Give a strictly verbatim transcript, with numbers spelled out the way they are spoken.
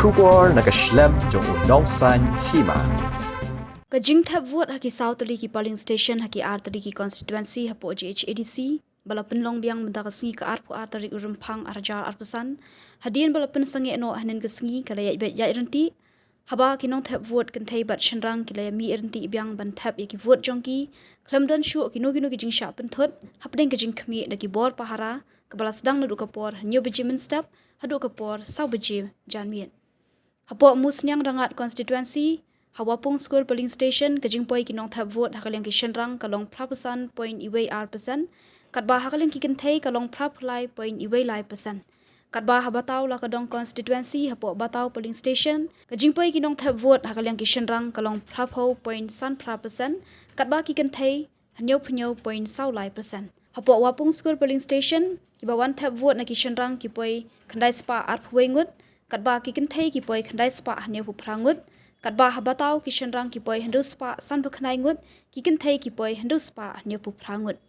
Khubor na ka shlem jong u nongsan hima. Ka jingthep vote ha ki saw tylli ki polling station ha ki ar tylli ki constituency hapoh G H A D C ba la pynlong biang mynta ka sngi ka arphew ar tarik u Rymphang arhajar arphew san, hadien ba la pynsangeh noh hynnin ka sngi, ka la ïaid beit ïaid ryntih, haba ki nongthep vote kynthei bad shynrang ki la ïa mih ryntih biang ban thep ïa ki vote jong ki, khlem don shuh kino kino ki jingshah pynthut hapdeng ka jingkhmih da ki bor pahara, kaba la sdang naduh ka por hynñiew baje mynstep haduh ka por saw baje janmiet. Hapoh Musniang Rangad constituency, ha Wapung Skur polling station, ka jingpoi ki nongthep vote ha ka liang ki shynrang ka long phra phew san point wei ar percent, katba ha ka liang ki kynthei ka long phra phew lai point wei lai percent. Katba ha Bataw Lakadong constituency, hapoh Bataw polling station, ka jingpoi ki nongthep vote ha ka liang ki shynrang ka long phra phew point san phra percent, katba ki kynthei hynñiew phew hynñiew point saw lai percent. Hapoh Wapung Skur polling station, kiba wan thep vote na ki shynrang ki poi khyndai spah arphew wei ngut, katba ki kynthei ki poi khyndai spah hynñiew phew phra ngut, katba ha Bataw ki shynrang ki poi hynriew spah san phew khyndai ngut, ki kynthei ki poi hynriew spah hynñiew phew phra ngut.